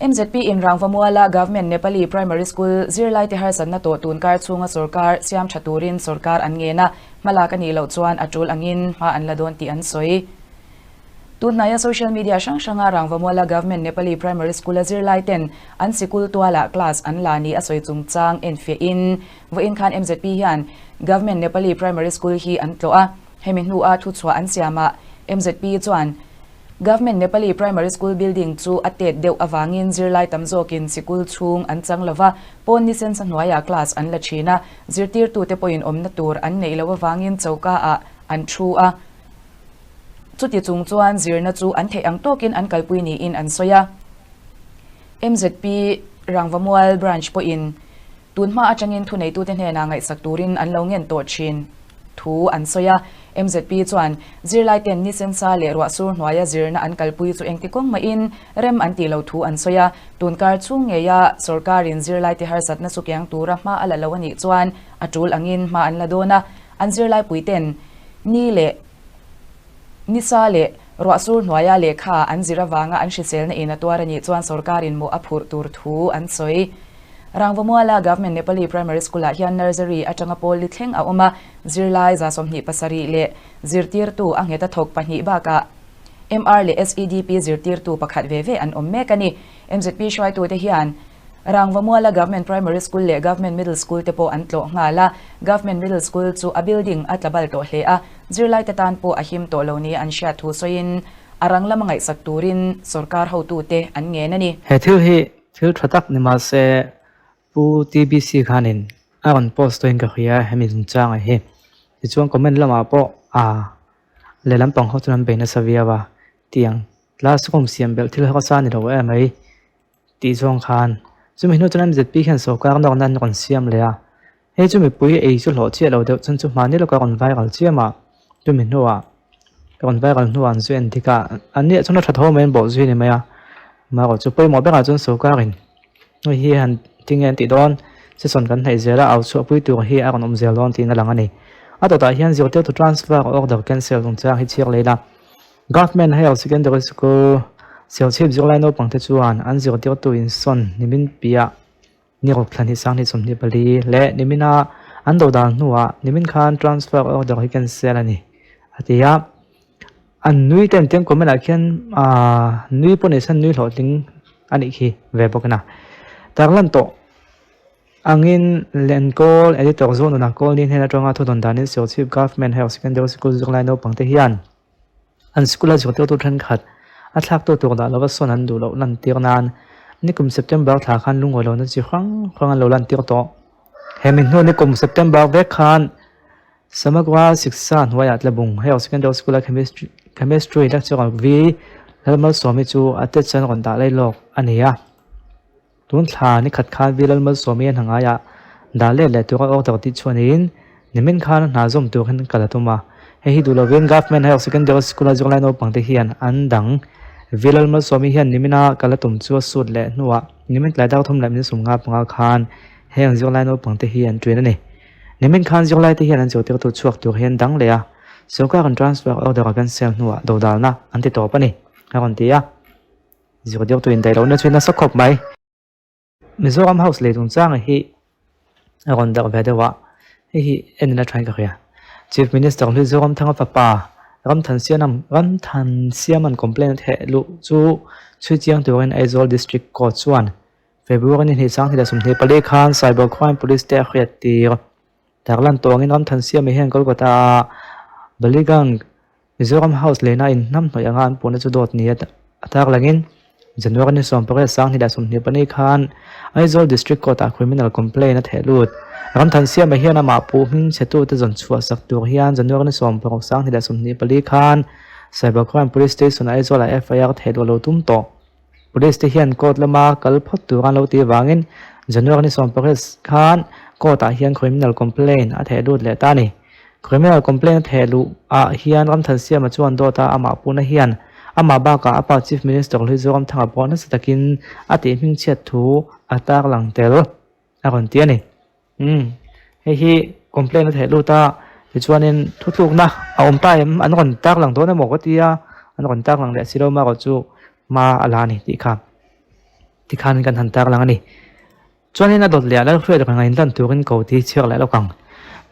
MZP in Rangvamuala Government Nepali Primary School zirlaite harsatna tawh tunkar chhunga sorkar siam tha turin sorkar an ngen a, hmalak a nih loh chuan a tul angin hma an la dawn tih an sawi. Tunhnaia social media hrang hranga Rangvamuala Government Nepali Primary School-a zirlaiten an sikul tualah class an la ni a sawi chungchang enfiahin vawiin khan MZP hian Government Nepali Primary School hi an tlawh a, hemi hnua thuchhuah an siamah MZP chuan Government Nepali Primary School building chu a tet deuh avangin zirlai tam zawkin sikul chhung an chang lova, pawn ni sensa hnuaiah class an la thin a, zirtirtute pawhin awmna tur an neih loh avangin choka ah an thu a. Chuti chung chuan zirna chu an theih ang tawkin an kalpui niin an sawi a. MZP Rangvamual Branch pawhin Tunhma atangin thuneitute hnenah ngaihsak turin an lo ngen tawh thin thu an sawi a. MZP chuan zirlaiten ni sensa leh ruahsur hnuaia zirna an kalpui chu engti kawng mahin rem an tih lo thu an sawi a. Tunkar chhung ngeia sorkarin zirlaite harsatna chu kiang tura hma a la lo a nih chuan a tul angin hma an la dawn a. An zirlaipuiten ni leh nisa leh ruahsur hnuaia lehkha an zir avanga an hriselna in a tuar a nih chuan sorkarin mawh a phurh tur thu an sawi. Rangvamuala Government Nepali Primary School-ah hian nursery atanga pawl li thleng a awm a, zirlai 27 leh zirtirtu a nghet a thawk pahnih bakah MR leh SEDP zirtirtu pakhat ve ve an awm mek a ni. MZP hruaitute hian Rangvamuala Government Primary School leh Government Middle School te pawh an tlawh nghal a, Government Middle School chu a building a tla bal tawh hle a, zirlaite tan pawh a him tawh lo nia an hriat thu sawiin a rang lama ngaihsak turin sorkar hotute an ngen a ni. He thil hi Thil tha tak ni mahse Pu TBC khanin a rawn post tawhin ka hria hemi chungchangah hi. Tichuan comment lamah pawh aa lehlam pang ho chuan an bei nasa viau a tiang classroom siam belh thil harsa ni lo em mai tih zawng khan chumi hnu chuan MZP hian sorkar nawrna an rawn siam leh a hei chu mipui ei chu hlawh chiah lo deuh chuan chu hmani lawka rawn viral chiam a chumi hnuah rawn viral hnuah an zu en dik a an nih chuan a tha tho mai an bawh zui a ni mai a amaherawh chu pawimawh berah chuan sorkarin hei hi han tinge an tih dawn season kan hnaih zel a au chhuah pui tur hi a rawn awm zel dawn tiin a lang a ni a tawtah hian zirtirtu transfer order cancel chungchang hi chhiar leh ila government higher secondary school Serchhip zirlai naupang te chuan an zirtirtu insawn nimin piah Ni ruk thla hnih sang hnih 24 leh nimina an do dan hnuah nimin khan transfer order hi cancel a ni a ti a. An nui te an tiang comment ah khian aaa nui pawh ni se nui hlawhtling a nih khi ve bawk a na. Tarlan tawh angin Lenkawl editor Zonuna Kawlni hnen atanga thudawn danin Serchhip Government Higher Secondary School zirlai naupang te hian An sikula zirtirtu thenkhat a thlaktu tur dah lova sawn an duh loh lantir nan nikum September thla khan lungawi lohna chi hrang hrang an lo lantir tawh. He mi hnu nikum September vek khan Samagra Shiksha hnuaiah Tlabung Higher Secondary School-a Chemistry Chemistry lecturer V Lalmalsawmi chu a te chuan rawn dah lai lawk a ni a. Tun thla ni khat khan Bilal Malsawmi a hna ngaiah dah let leh tura order tih chhuah niin nimin khan a hna zawm tur hian kal a tum a. Hei hi duh lovin Government Higher Secondary School-a zirlai naupang te hian an dang. Bilal Malsawmi hian nimina kal a tum chu a sut leh hnuah nimin tlai dar thum leh min sum nga panga khan heng zirlai naupang te hi an ṭuin a ni. Nimin khan zirlai te hian an zirtirtu chhuak tur hian dang leh a, sorkar an transfer order a cancel hnuah dodalna an ti tawp a ni, a rawn ti a. Zirtirtu indaih lohna chu nasa khawp mai. Mizoram House lei chungchanga hi a rawn darh ve deuh a, hei hi en ila thain ka hria. Chief Minister hlui Zoramthanga fapa Ramthansianam Ramthansiaman complaint a theh luh chu chhui chiang turin Aizawl District Court chuan February ni hnih sang hnih leh 24 khan Cyber Crime Police te a hriat tir. Tarlan tawngin Ramthansiama hian Kolkata-a Baliganj Mizoram House lehna inhnamhnawih anga an puhna chu dawt ni a tarlangin January ni 18 2024 khan Aizawl District Court-ah criminal complaint a theh lut. Ramthansiama hian amah puh hming chhetute zawn chhuah sak tur hian January ni 16 2024 khan Cyber Crime Police Station Aizawl-ah FIR theh luh a lo tum tawh. Police te hian court lama kal phawt tur an lo tih avangin January ni 18 khan court-ah hian criminal complaint a theh lut leh ta a ni. Criminal complaint a theh luh ah hian Ramthansiama chuan dawt a amah puhna hian amah bakah a pa Chief Minister Hlui Zoramthanga pawh nasa takin a tih hmingchhiat thu a tarlang tel a rawn ti a ni. Umm hei hi complaint a theh lut a tichuanin thutlukna a awm ta em an rawn tarlang dawn emaw ka ti a an rawn tarlang leh si lo marawh chu hma a la a ni tih kha. Tikhan kan han tarlang a ni. Chuanin a dawt leh a Lalhriat reng a inlan turin ko tih chhiar leh lawk ang.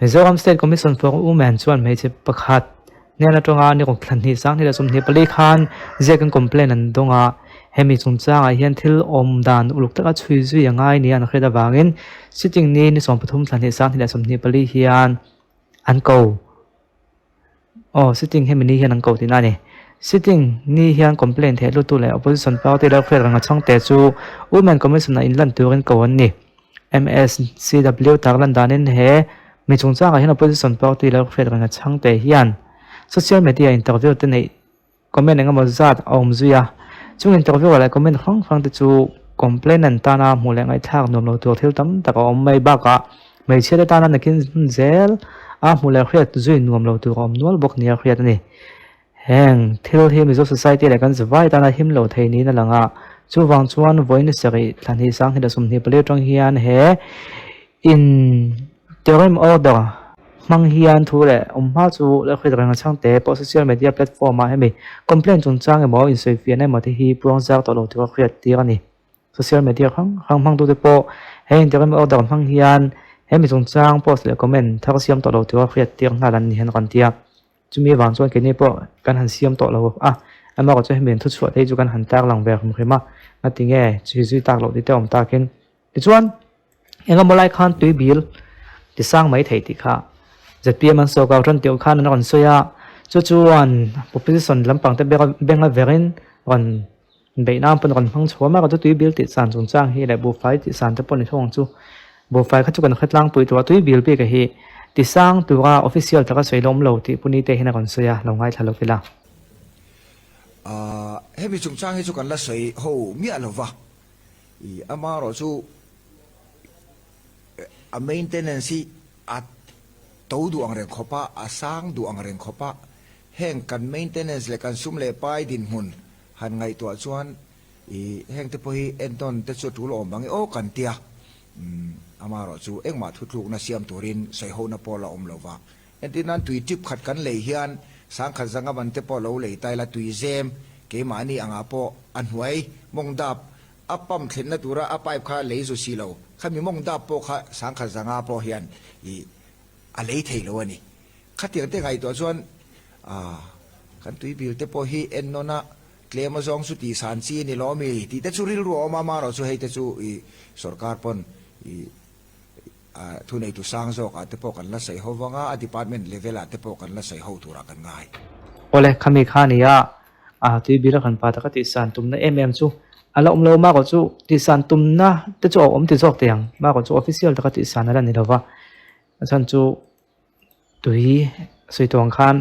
Mizoram State Commission for Women chuan hmeichhe pakhat hnen atanga ni ruk thla hnih 2024 khan ziakin complaint an dawng a, hemi chungchangah hian thil awm dan uluk taka chhui zui a ngai nia an hriat avangin sitting ni ni 13 thla hnih 2024 hian an ko. Aw, sitting hemi ni hian an ko tihna a ni. Sitting ni hian complaint theih lutu leh opposition party lal hriat reng a chhangte chu Women Commission-ah inlan turin ko an ni. MSCW tarlan danin he mi chungchangah hian opposition party lal hriat reng a chhangte hian social media interview te neih Comment engemaw zat a awm zui a, chung interview ah leh comment hrang hrang te chu complainant tana hmuh leh ngaihthlak nuam lo tur thil tam tak a awm mai bakah hmeichhia te tana nakin hun zel a hmuh leh hriat zui nuam lo tur a awm nual bawk nia hriat a ni. Heng thil hi Mizo society leh kan zavai tana him lo thei niin a lang a, chuvang chuan vawiin sarih thla hnih 2024 atang hian he in term order hmang hian thu leh awm hma chu la hriat reng a chhangte pawh social media platform ah hemi complaint chungchang emaw insawifiahna emaw te hi puang zar tawh lo tura hriat tir a ni. Social media hrang hrang hmangtute pawh he interim order hmang hian hemi chungchang post leh comment thar siam tawh lo tura hriat tir nghal an ni hian rawn ti a. Chumi avang chuan keini pawh kan han siam tawh lo a, amaherawhchu hemi an thuchhuah te hi chu kan han tarlang ve hrim hrim a, ngatinge chhui zui tak loh tih te awm takin. Tichuan, engemaw lai khan tui bil ti sang mai theih tih kha zpm an sawrkar tan tih khan an rawn sawi a, chu chuan opposition lampang te beng a verin rawn beih nan pawn rawn hmang chho a, amaherawhchu tui bil tih san chungchang hi leh buhfai tih san te pawh ni thung ang chu, buhfai kha chu kan hre tlangpui tawh a, tui bil bik a hi ti sang tura official taka sawi lawm lo tih pawh ni te hian a rawn sawi a, lo ngaithla lo ila. Ahh hemi chungchang hi chu kan la sawi ho miah lo va. I amaherawh chu a maintenance hi a to duh ang reng khawp a, a sang duh ang reng khawp a, heng kan maintenance leh kan sum leh pai dinhmun han ngaihtuah chuan i heng te pawh hi entawn te chu a tul awm ang e aw kan tia. Amaherawh chu engmah thutlukna siam turin sawihona pawh la awm lo va. Entir nan tui tip khat kan lei hian sangkhat zanga man te pawh lo lei ta ila tui zem keimahni angah pawh a hnuai mawng dap a pump thlenna tura a pipe kha lei zu si lo khami mawng dap pawh kha sangkhat zanga pawh hian ih a lei thei lo a ni. Khatiang te ngaihtuah chuan ah kan tui bil te pawh hi en nawn a tlem a zawng chu tih san chi a ni lo ami tih te chu rilru a awm a amaherawh chu hei te chu ih sorkar pawn ih A thuneitu sang zawkah te pawh kan la sawi ho vang a, a department level ah te pawh kan la sawi ho turah kan ngai. Awle, khami kha a ni a, a tui bil a kan pa taka tihsan tumna em em chu a la awm lo, Marco chu tihsan tumna te chu a awm ti zawk thei ang, Marco chu official taka tihsan a la ni lo va, a chhan chu tui sawi tawh ang khan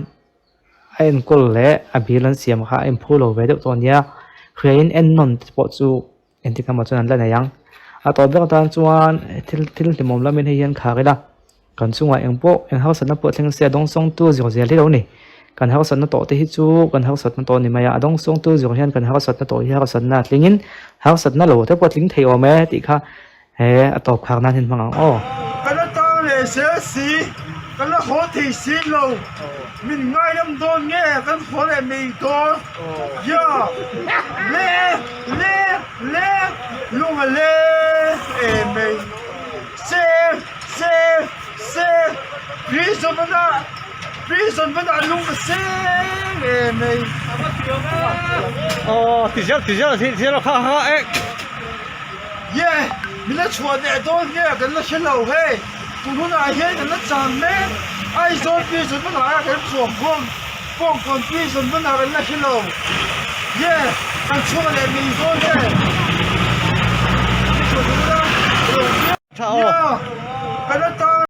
a enkawl leh a bil an siam kha a inphu lo ve deuh tawh a nia, hriain ennawn te pawh chu. Engtik emaw chuan an la nei ang. A tawp ber atan chuan thil thil hlimawm lamin hei hian khar ila, kan chungah eng pawh eng harsatna pawh thleng se a dawngsawngtu zir zel hi lo ni. Kan harsatna tawh te hi chu kan harsatna tawh a ni mai a, a dawngsawngtu zir hian kan harsatna tawh hi harsatna a tlingin harsatna lo te pawh a tling thei awm e tih kha he a tawp khar nan hian hmang ang aw. Ka la tang leh zel si, ka la haw thei si lo. Min ngaidam dawn nge kan haw leh mai dawn? Ya! Le! Le! Le! Lung a le em mai. Se! Se! Se! Prison vanah Prison vanah lung a seng em mai. Aw ti zel ti zel ti zel kha kha eh. Ye! Min la chhuah leh dawn nge kan la hre lo hei. Tun hunah hian kan la chang mek. Aizawl prison hmanah kan chhuak khawm. Kawngkawn prison hmanah kan la hre lo. Ye! Kan chhuak leh mai dawn nge. Ya!